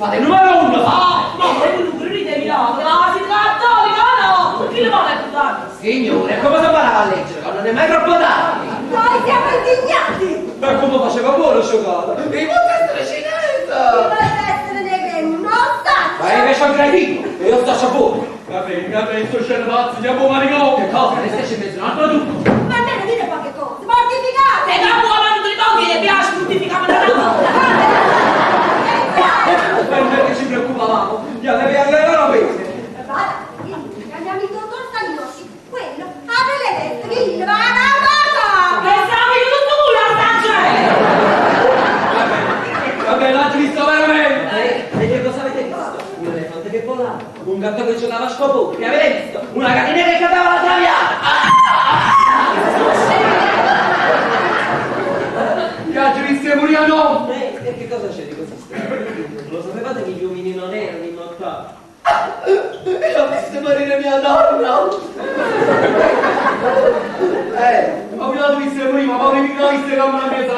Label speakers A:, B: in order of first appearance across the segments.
A: Fate il numero uno, fate!
B: Ah, ma voi non credete ai miracoli, ma siete cattolica o no? Chi le vuole aiutare?
A: Signore, come si imparava a leggere? Che non è mai troppo tardi!
C: Noi siamo indignati!
A: Ma come faceva buono giocare? E vuoi essere cinese!
C: Chi vuole essere negro non sta!
A: Ma invece un cretino! E io sto buono!
D: Vabbè, vabbè, sto scena pazzo, andiamo al manicomio!
A: Che cosa? Ne stai mezzo un altro tutto!
C: Ma almeno dite qualche cosa, mortificate!
B: Se da buona non ti togli, le piace, mortificamo da noi.
A: E noi che ci preoccupavamo, gli avevi avevano bene!
C: Vada, andiamo il dottor Stagnosi, quello apre le teste, chi va a casa!
B: Pensavo che tutto culo a sta
D: Vabbè, l'altro visto veramente!
A: E che cosa avete visto? Un elefante che volava, un gatto che giocava a scopone, che avete visto? Una gallina che cantava la traviata!
D: Gli altri visto morire no!
A: E che cosa c'è di così strano? Lo sapevate che gli uomini non erano immortali? E ho visto morire mia nonna!
D: Ma vi l'altro visto morire, ma poi mi l'ho visto che non mia vita!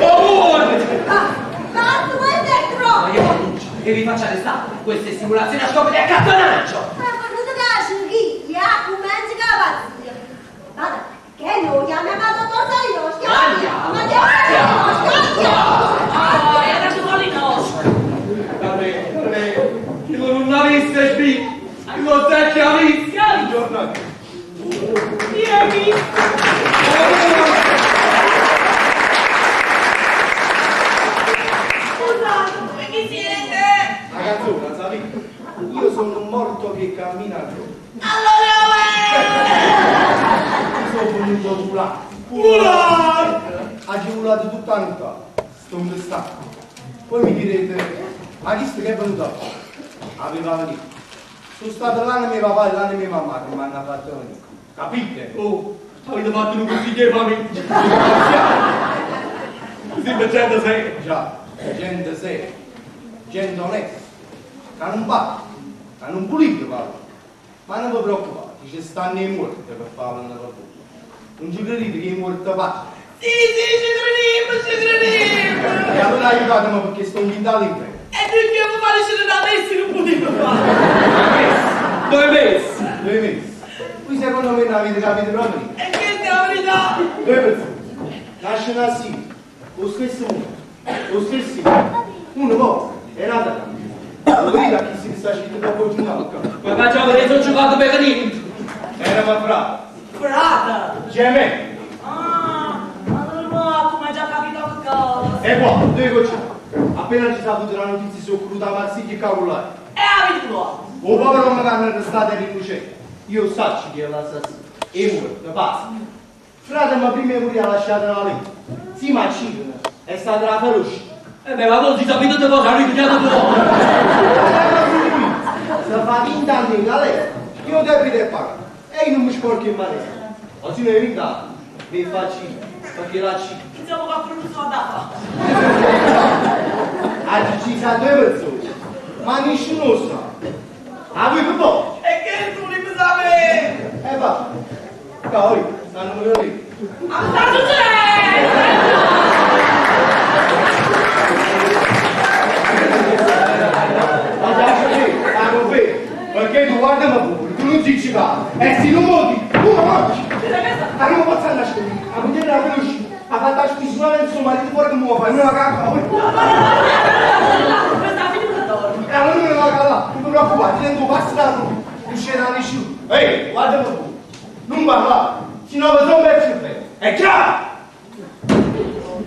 D: Oh, buono!
C: Ah, basta, questo è
A: Ma
C: troppo!
A: io annuncio che vi faccia arrestare! Queste simulazioni a scopo di accattonaggio!
C: Ma venuto che la cinghia, comincia che la pazzia. Vada, che noi chiamiamo il dottor Stagnosi,
A: Andiamo,
C: andiamo, andiamo!
B: Ah, e adesso sono i nostri.
D: Vabbè, vabbè, chi non avesse spinto, chi lo sa che ha visto! Buongiorno!
B: Vieni. Scusate, come chi siete?
E: Ragazzona, sapete? Io sono un morto che cammina ancora.
B: Allora,
E: Mi sono venuto a volare. Volare! Ha girato tutta la notte. Sto un stanco. Poi mi direte, ma chi che è venuto a fare? Aveva venito. Sono stato l'anno mio papà e l'anno mia mamma che mi hanno fatto venire. Capite?
D: Oh, avete fatto un consiglio di famiglia! Sembra gente seria!
E: Già, gente seria, gente onesta, che non batte, che non pulite parla. Ma non vi preoccupate, ci stanno i morti per farlo nella lavoro. Non ci credete che i morti parlano.
B: Sì, sì, ci crediamo, ci crediamo.
E: E allora aiutatemi perché sto in l'inferno.
B: E perché mi fare scendere da messi non potevo fare.
D: Dove messi?
E: Due mesi. Voi secondo me non avete capito proprio niente.
B: E questa è la verità.
E: Due persone nascono assieme, lo stesso mondo, lo stesso uno poi è nata là. Lo vedete a chi si sta scritto dopo il giornale?
A: Ma facciamo che sono giocato per niente!
E: Era ma frate,
B: Frata.
E: gemelli.
B: Ah, allora ma come hai già capito che cosa?
E: E qua, due cocciati. Appena ci sa avuto la notizia su cruda Marsiglia e Cavolai.
B: E avete provato.
E: O povero uomo che hanno arrestato era innocente. Io saccio chi è l'assassino. E muore, basta. Frate, ma prima di morire ha lasciato la lettera. Sì, ma ci è stata la feroce.
A: E beh, ma voi si sapete tutte cose, hanno ripigliato buono!
E: Se fa 20 anni in galera, io debito è pagato. E io non mi sporco in mano. Ma se non è vinta, mi faccio perché la C.
B: Insomma, qualcuno non sono andata.
E: Ha ucciso a due persone, ma nessuno sa. A voi per poco.
B: E che tu li sapere?
E: E va. Poi, stanno morendo lì.
B: Ma sta succedendo?
E: Ma già c'è, la confermo. Perché tu guarda ma pure, tu non dici va. E se non muovi, tu non mangi. Ma non posso andare a scuola. A vedere la veloce. Ha fatto la spisura del suo marito fuori che muove, non la cacca.
B: Questa è la fine della dorme.
E: E allora non la cacca, non ti preoccupare, ti tengo passo da lui. Non c'era nessuno. Ehi, guarda ma pure. Non parlare, se no mi sono perso il pezzo. È chiaro?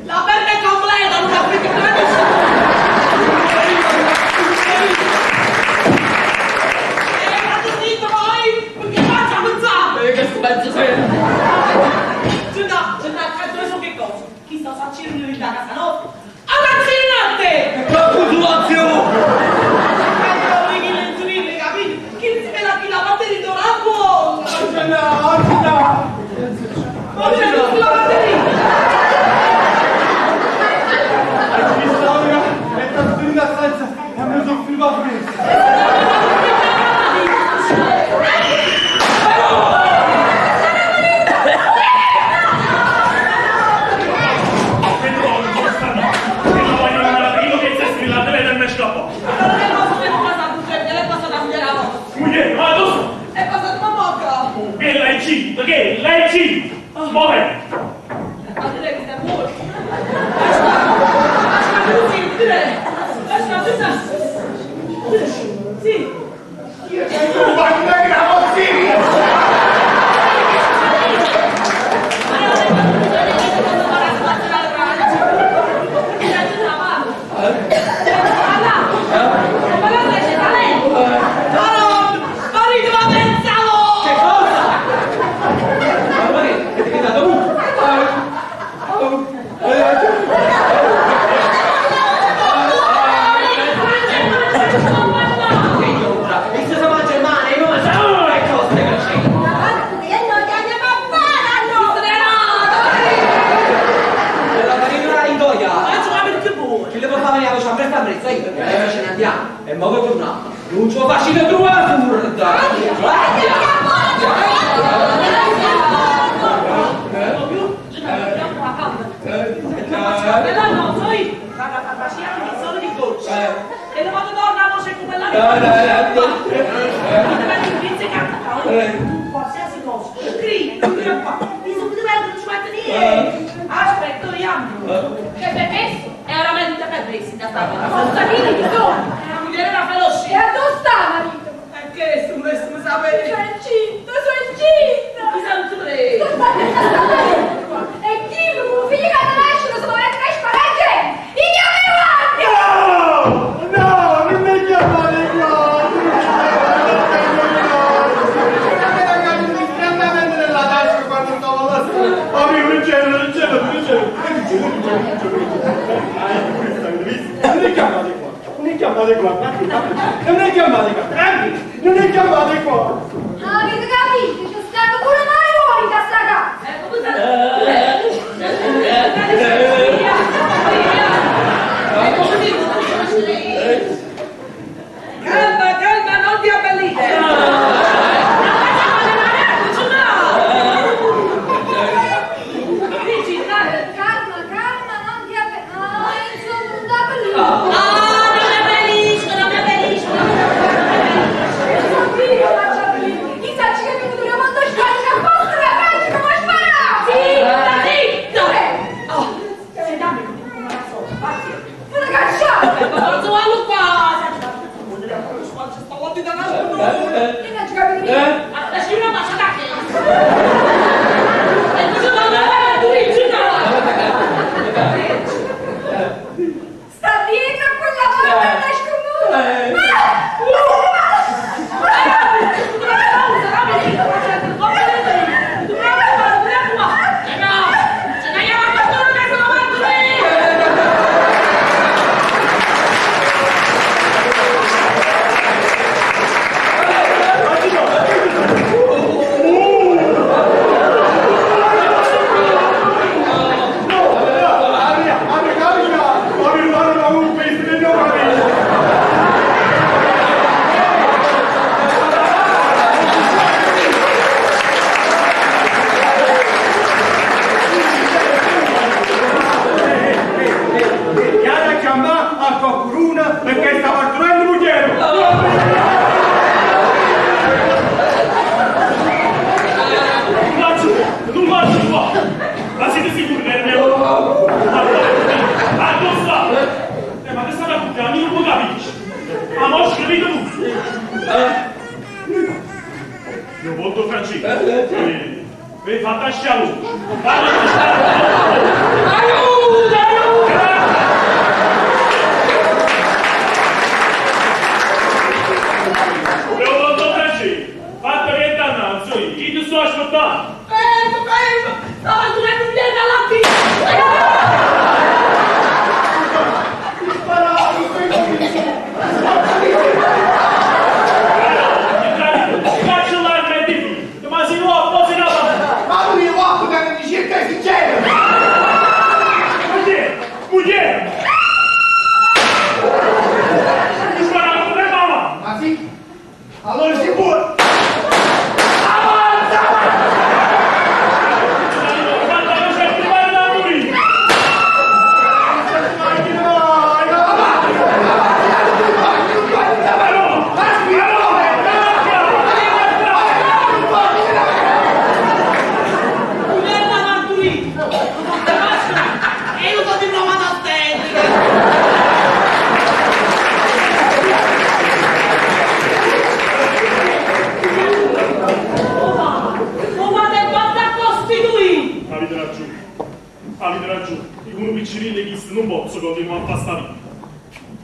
B: La merda è completa, non ha più nessuno. E state zitto voi, perché faccia pensare.
A: E che sto mezzo serio!
B: C'è da, c'è da, cazzo, su che cosa? Chi sta facendo da casa nostra? Alla te!
A: Che consolazione!
B: Capito? Chi si vede qui la batteria torna buona!
E: No, no.
B: Ma c'è tutta la batteria!
E: Ci sta, è trasferita a stanza e mi sono firmato presto.
F: Che voglio una io che se sfilate vede me scappò.
B: Sì.
E: Io tengo un bagno era possibile!
A: Che cosa? Ma che è diventato muto? Che idiota! Il suo mangia in mano, io mangio le cose che c'è.
C: Ma guarda che noi chiamiamo a parano!
A: La farina in doia. Che le può fare la voce a presto a mezza io perché adesso ce ne andiamo. E mo che torniamo. Non ci facile trovare furda.
B: E lo vado torna voce come la qualsiasi cosa, scrivi, qua, mi sono non ci metto niente. Aspetta, io.
F: Che per questo è veramente per da sta cosa.
B: Costanini di sono, la moglie era feroce.
F: E a dove sta marito?
B: E che su questo mi sapete?
F: Sono incinta, sono incinta!
B: Mi sento pre.
F: E chi mi figlio che nasce non si può mettere a sparare! Io mi guardo!
D: No! No, non mi chiamate qua! Non nella tasca quando stavo là. Amico, non c'era, non c'era, non c'era. Non c'era, non c'era, non c'era. Non mi chiamate qua, non mi chiamate qua, non mi chiamate qua, non mi chiamate qua.
F: Avete capito? C'è stato pure Mario da sta casa!
B: Calma, calma, non ti abbellite.
F: Calma, calma, non ti abbellire. Ah, insomma, un da
B: Ah, non mi abbellisco, non mi abbellisco.
F: Chissà ci che mi dobbiamo andare a posto la faccia come sparare!
B: Zitta, zitta.
F: Oh,
B: Sentami, come la so, fatti.
F: una cacciata!
B: Ma forza qua!
F: E non ci capito niente!
B: Ma lasci una baciata che... E cosa va a
F: Sta dietro a quella porta e la
D: Chiara chiamà a qualcuno perché sta partorendo moglie.
G: Non faccio qua! Ma siete sicuri che è il mio? Ma dove sta? Ma che sta da io non può capire! Ma mo scrivete tutto! Leopoldo Francesco! Vi fate scialù!
B: Aiuto! Aiuto!
G: Leopoldo Francesco! Fate che t'annunzio io! Chi ti sto aspettando?
B: Fermo, fermo! Stava durando un piede alla
G: Caccio l'arma e di Ma si può, poi si
E: Ma lui è uomo che non dice che è sincero!
G: Moglie! Moglie! Mi sparavo per mamma!
E: Ma sì? Allora si può!
G: Quando c'è prima da morire!
B: Merda Marturino! E io sono diplomato a tecnica!
G: piccirilli chi non posso continuare a fare sta vita.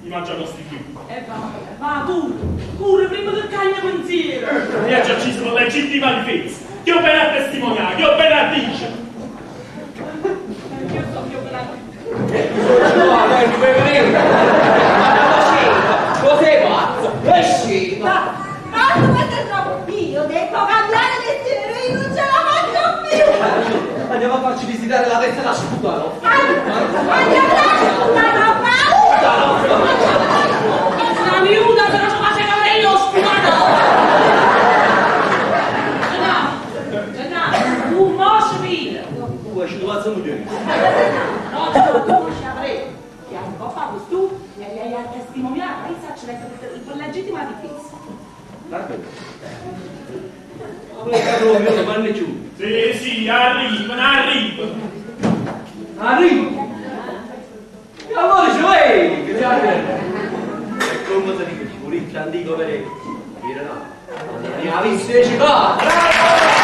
G: Mi mangia costituito.
B: E va, va, curre, curre prima che cagna pensiero.
G: Mi ha già ucciso con legittima difesa. Che ho bene a testimoniare, che ho bene a dire.
B: Io so che ho bene a
A: Cos'è pazzo? È scemo!
C: Ma basta, questo è troppo. Io devo cambiare mestiere, io non ce la faccio più.
A: Andiamo a farci visitare la testa da Sputanov.
C: Andiamo da Sputanov,
B: Una minuta, se non ci faceva lei lo sputano. Gennaro, Gennaro, tu mosci via.
D: Tu hai trovato moglie.
B: No, tu mosci avrei. Che hai un po' fatto tu, e lei ha testimoniato, lei sa c'è per legittima difesa.
D: Ma che mio vanno giù.
G: Sì, sì, arriva, arriva.
A: Arrivo! E allora ci vedi, che ti
D: E come si dice, ci vuole antico per dire no.
A: Mi ha visto e ci va! Bravo!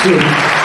A: Sì.